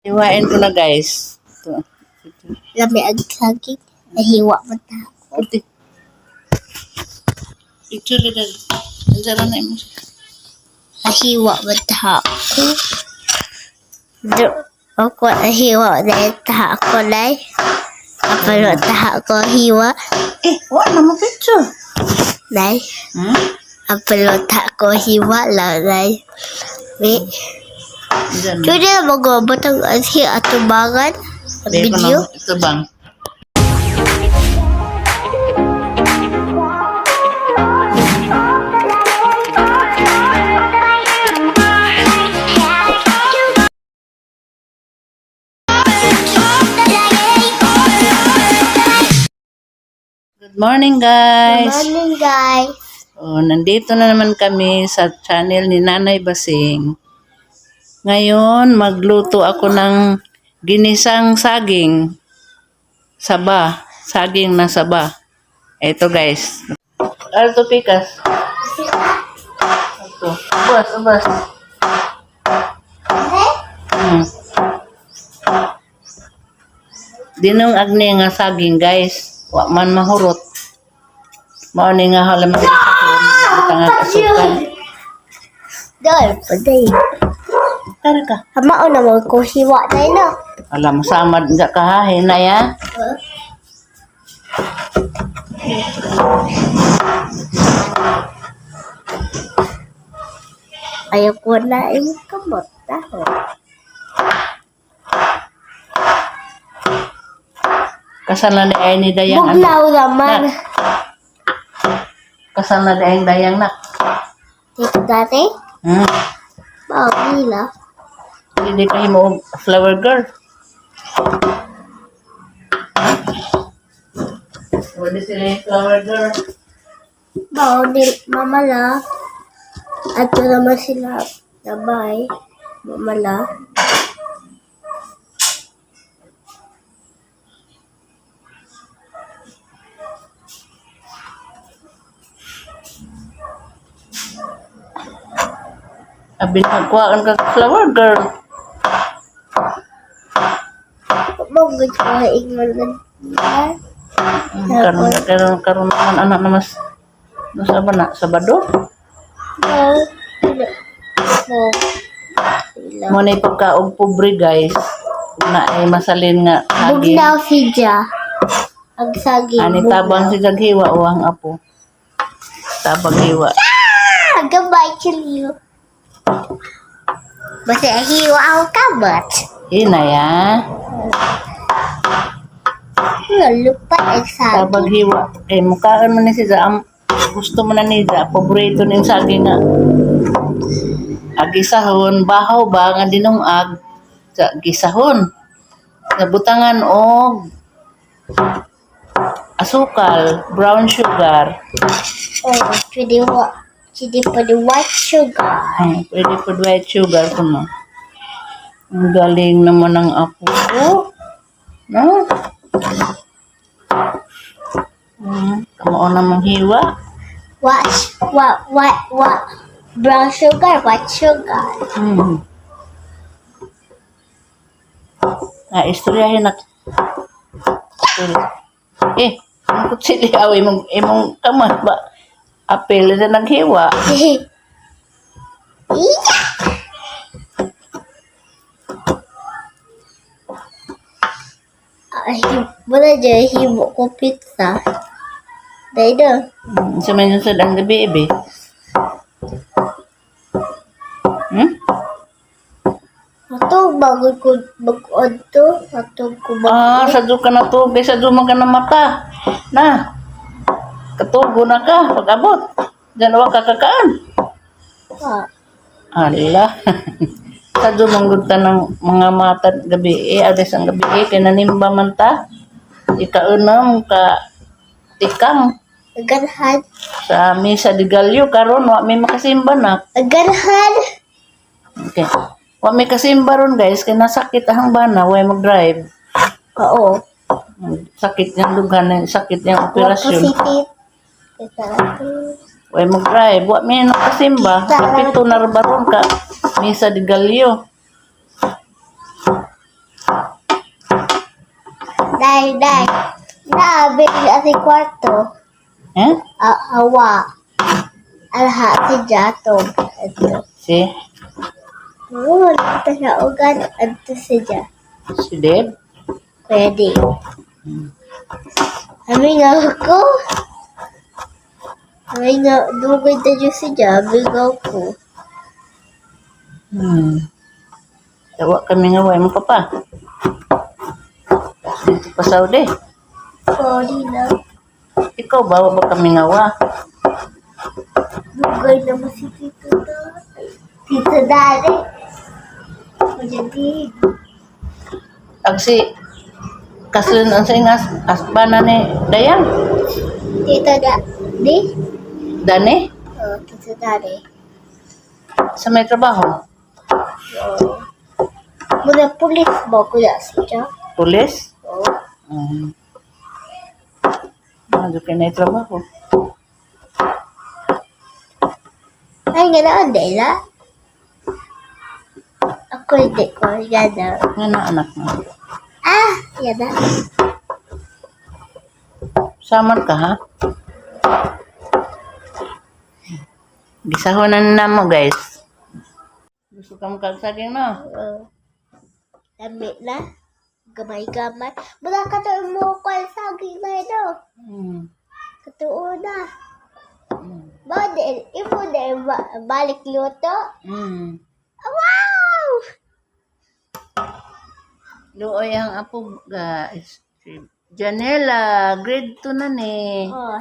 Hiwain ko na, guys. Ito. Lami ang saging. Nahiwa mo ta. Puti. Picture rin. Andiyan na mo. Nahiwa mo ta ako. Do, ako nahiwa na ta ako na. Apalo ta ako hiwa. Eh, wala na mo picture. Nay. Apalo ta ako hiwa la nay. Wait. Diyan. Pwede na mag-abot ang anhi at tubangan ang Di ko na- video. Ito bang? Good morning, guys! Good morning, guys. Oh, nandito na naman kami sa channel ni Nanay Basing. Ngayon, magluto ako ng ginisang saging. Saba. Saging na saba. Ito, guys. Alto pikas. Ito. Ubas, ubas. Dinong agni nga saging, guys. Wa man mahurot. Mao ni nga halam sa butang asukal. Dol, paday. Tara ka. Hamao na mo ko hiwa na no. Alam, samad nga kahahin na ya. Ayaw ko na yung kamot taho. Kasal na ni ay ni Dayang anak. Bugnaw naman. Kasal na ni ay Dayang nak. Dito dati, bao nila. Hindi kayo mo flower girl. Wala sila yung flower girl. Bao ni mama la. Ato naman sila nabay. Mama la. Abi nagkuhaan ka flower girl. Mabugod ko ingon na. Karon karon karon naman anak na mas nasa ba na Sabado? No. No. Sila. Mo na pagkaog pobre, guys. Na ay masalin nga saging. Bugnaw si Ja. Ang saging. Ani tabang si Jaghiwa o ang apo. Tabang hiwa. Ah, goodbye, Chiliu. Basta hiwa ako kamot. Ina ya. Lupa ang saging. Tabang hiwa. Eh mukhaan mo ni si Am, gusto mo na ni Ja. Paborito ning saging nga. Agisahon, bahaw ba nga dinungag sa gisahon. Nabutangan og asukal, brown sugar. Oh, pwede wa. Pwede pwede white sugar. Ay, pwede po white sugar kuno. Ang galing naman ng apo ko. No? Kamao namang hiwa. What, what? Brown sugar, white sugar. Ah, istoryahin na. Sorry. Eh, ang kutsili aw imong imong kamay ba? Apel na naghiwa. Iya! Ay, wala dyan, himo ko pizza. Dahil na. Sa man yung ang gabi, ebe. Ato, bago ko mag-on to. Ato ko mag Ah, sa ka na to, sa man ka na mata. Na. Katugo na ka pag-abot. Diyan wa ka kakaan. Ah, Ala. Sa manggod ta ng mga mata gabi eh, ades ang gabi eh, kay nanimba man ta. Ikaunam ka tikang Aganhan. sa misa di Galyo karon wa may makasimba na. Aganhan. Okay. Wa may kasimba ron, guys, kay nasakit ang bana, way mag-drive. Oo. Sakit niyang dughan, sakit niyang operasyon. Positive. Kita. Way mag-drive, wa may nakasimba. Kapito na ra baron ka misa di Galyo. Day, day. Naabi si kwarto. Eh? Awa. Alha si Jato. Ito. Si? Oh, dito sa ugat. Ito si Ja. Si Deb? Pwede. Ami nga ako. Ami nga, dugay tayo si Ja. Ami nga ako. Tawa kami nga, way mo pa pa. Dito pa Saudi. Sorry na. Ikaw ba, wa ba kami nga wa? Dugay naman si Tito Dali. Tito Dali. Kuya Dave. Ag si kasun ang sa ingas asbana ni Dayang. Tito Dali? Dani Oh, Tito Dali. sa may trabaho. Oh. Muna pulis ba kuya si Ja? Pulis. Oh. Ano kay na trabaho? Ay, nga na, Dela. Ako hindi ko. Yan na. Nga na anak mo. Ah, yan na. Samar ka ha? Gisahonan na mo guys. Gusto ka mo kag saging no? Oo. Lami na. Gamay-gamay. Wala ka to mo ko saging na ito. Katuo na. Ba, di, ifo di, balik luto. Wow! Luoy ang apo guys. Si Janela, grade 2 na ni. Oh,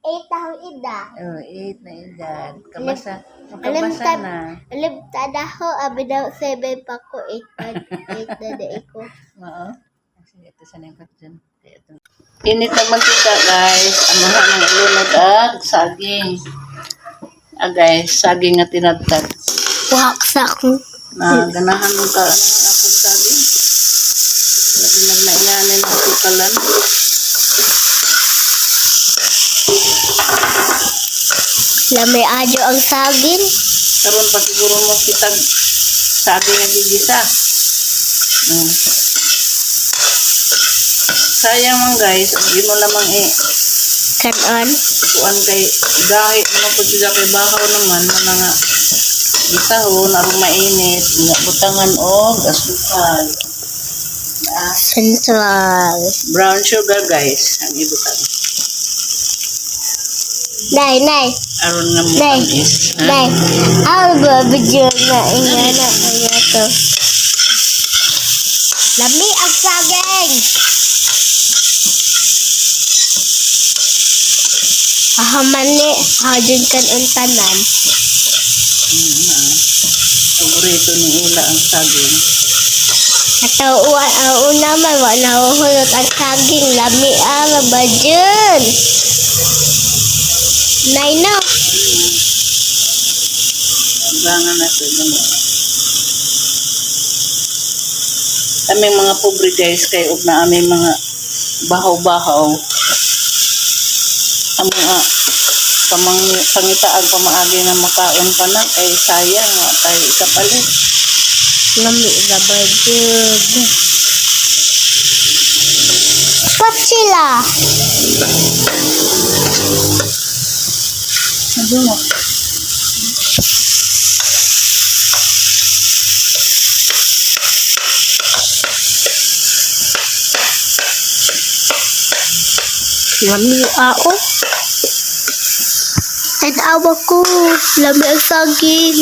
8 ang ida. Oh, 8 na edad. Kabasa, Alam makabasa ta- na. Alam ta na ho, abi daw 7 pa ko, 8 pa, 8 na di ko. Oo. Sige, ito sa nang dyan. Kaya ito. Init ng mantika, guys. Ang mga ng ilunod ag saging. Ah, guys, saging nga tinadtad. Waksak ko. Na ganahan mo ka ang apog saging. Lagi nagnainganin ang tukalan. Lamay adyo ang saging. Karon pa siguro mo kitag saging nga gigisa. Sayang man guys, hindi mo lamang eh Kanon. Kuan kay gahi naman po sila kay bahaw naman na mga gisahon aron mainit nga butangan og asukal. Ah, Central. Brown sugar guys ang ibutang Nay, nay. Aron nga mo Nay. tamis. Ha? Nay. Ako ba video na inga na inga to. Lami ang saging. Ahamani, hajun kan untanan. Ah. Paborito ni Ula ang saging. Atauan ang una man, wala hulot ang saging. Lami ang bajun. Nay no. Bangan na ito. Ganun. Kaming mga pobre guys, kay og na aming mga bahaw-bahaw. Ang mga pangitaag pamaagi na makaon pa na kay sayang wa tayo ikapalit. Lami na bajun. Pat sila. Sabi mo. Lami ako. Tanawa ko. Lami ang saging.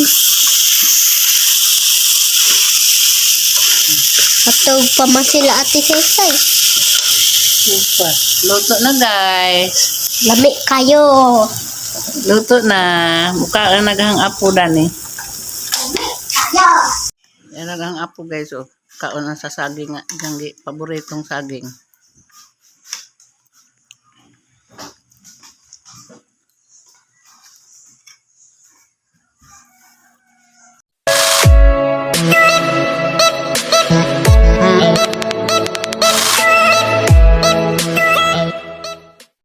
Matog pa man sila ate Saysay. Super. Luto na guys. Lami kayo. Luto na. Mukha ang naghang apo dani. Kayo. Yan naghang apo guys oh. Kaon ang sa saging nga ganggi paboritong saging.